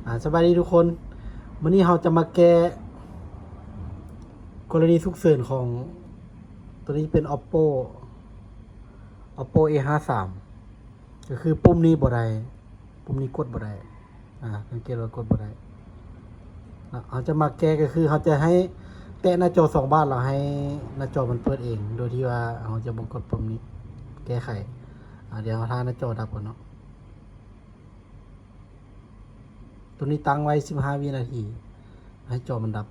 ອ່າ ສະບາຍດີທຸກຄົນ, ມື້ນີ້ເຮົາຈະມາແກ້ກໍລະນີສຸກເສີນຂອງ ຕົວນີ້ເປັນ Oppo Oppo A ຫ້າ ສາມ ກໍຄືປຸ່ມນີ້ບໍ່ໄດ້, ປຸ່ມນີ້ກົດບໍ່ໄດ້. ອ່າ ສັງເກດວ່າກົດບໍ່ໄດ້. ເຮົາຈະມາແກ້ກໍຄືເຮົາຈະໃຫ້ແຕະໜ້າຈໍສອງບາດ ແລ້ວໃຫ້ໜ້າຈໍມັນເປີດເອງ ໂດຍທີ່ວ່າເຮົາຈະບໍ່ກົດປຸ່ມນີ້. ແກ້ໄຂ. ອ່າ ດຽວເຮົາຖ້າໜ້າຈໍດັບກ່ອນເນາະ. ຕົວນີ້ຕັ້ງໄວ້ສິບຫ້າວິນາທີ ໃຫ້ຈໍມັນດັບ.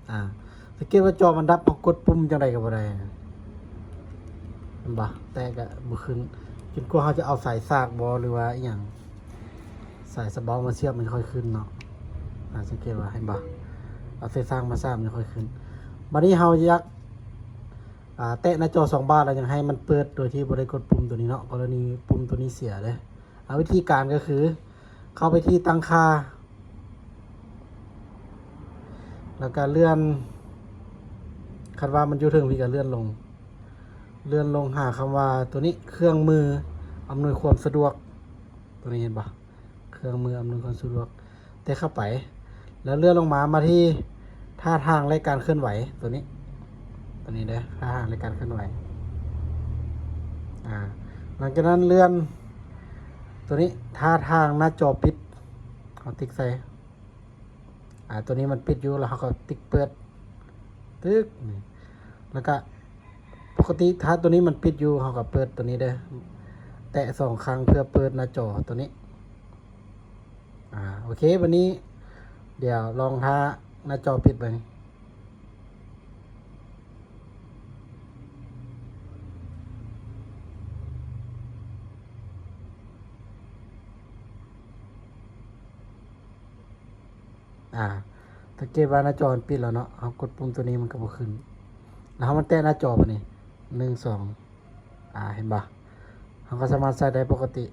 ອ່າ ສັງເກດວ່າຈໍມັນດັບ ເຮົາກົດປຸ່ມຈັ່ງໃດກໍບໍ່ໄດ້ ເຫັນບໍ່? ແຕະກໍບໍ່ຂຶ້ນ ຈົນກວ່າເຮົາຈະເອົາສາຍສາກບໍ່ ຫຼືວ່າອີ່ຫຍັງ ສາຍສະເບົາມາສຽບ ມັນຄ່ອຍຂຶ້ນເນາະ. ອ່າ ສັງເກດວ່າ ເຫັນບໍ່? ເອົາສາຍສາກມາສາບ ມັນຄ່ອຍຂຶ້ນ. ບັດນີ້ເຮົາຢາກ ອ່າ ແຕະໜ້າຈໍສອງບາດ ແລ້ວຍັງໃຫ້ມັນເປີດໂດຍທີ່ບໍ່ໄດ້ກົດປຸ່ມຕົວນີ້ເນາະ, ກໍລະນີປຸ່ມຕົວນີ້ເສຍເດ້. ອ່າ ວິທີການກໍຄື ເຂົ້າໄປທີ່ຕັ້ງຄ່າ ແລ້ວກໍເລື່ອນ, ຄັນວ່າມັນຢູ່ເທິງພີ້ກໍເລື່ອນລົງ, ເລື່ອນລົງຫາຄຳວ່າຕົວນີ້ ເຄື່ອງມືອຳນວຍຄວາມສະດວກ. ຕົວນີ້ເຫັນບໍ່? ເຄື່ອງມືອຳນວຍຄວາມສະດວກ. ແຕະເຂົ້າໄປ ແລ້ວເລື່ອນລົງມາ ມາທີ່ທ່າທາງ ແລະ ການເຄື່ອນໄຫວ ຕົວນີ້ ຕົວນີ້ເດີ ທ່າທາງ ແລະ ການເຄື່ອນໄຫວ. ອ່າ ຫຼັງຈາກນັ້ນເລື່ອນຕົວນີ້ ທ່າທາງໜ້າຈໍປິດ ເຮົາຕິກໃສ່. ອ່າ ຕົວນີ້ມັນປິດຢູ່ ແລ້ວເຮົາກໍຕິກເປີດ ຕຶກ ນີ້ ແລ້ວກະ ປົກກະຕິຖ້າຕົວນີ້ມັນປິດຢູ່ ເຮົາກໍເປີດຕົວນີ້ເດີ ແຕະສອງຄັ້ງເພື່ອເປີດໜ້າຈໍຕົວນີ້. ອ່າ ໂອເຄ ບັດນີ້ດຽວລອງຖ້າໜ້າຈໍປິດເບິ່ງ. ອ່າ ສັງເກດວ່າໜ້າຈໍມັນປິດແລ້ວເນາະ, ເຮົາກົດປຸ່ມຕົວນີ້ມັນກໍບໍ່ຂຶ້ນ ແລ້ວເຮົາມາແຕະໜ້າຈໍບັດນີ້ ໜຶ່ງ ສອງ ອ່າ ເຫັນບໍ່? ເຮົາກໍສາມາດໃຊ້ໄດ້ປົກກະຕິ.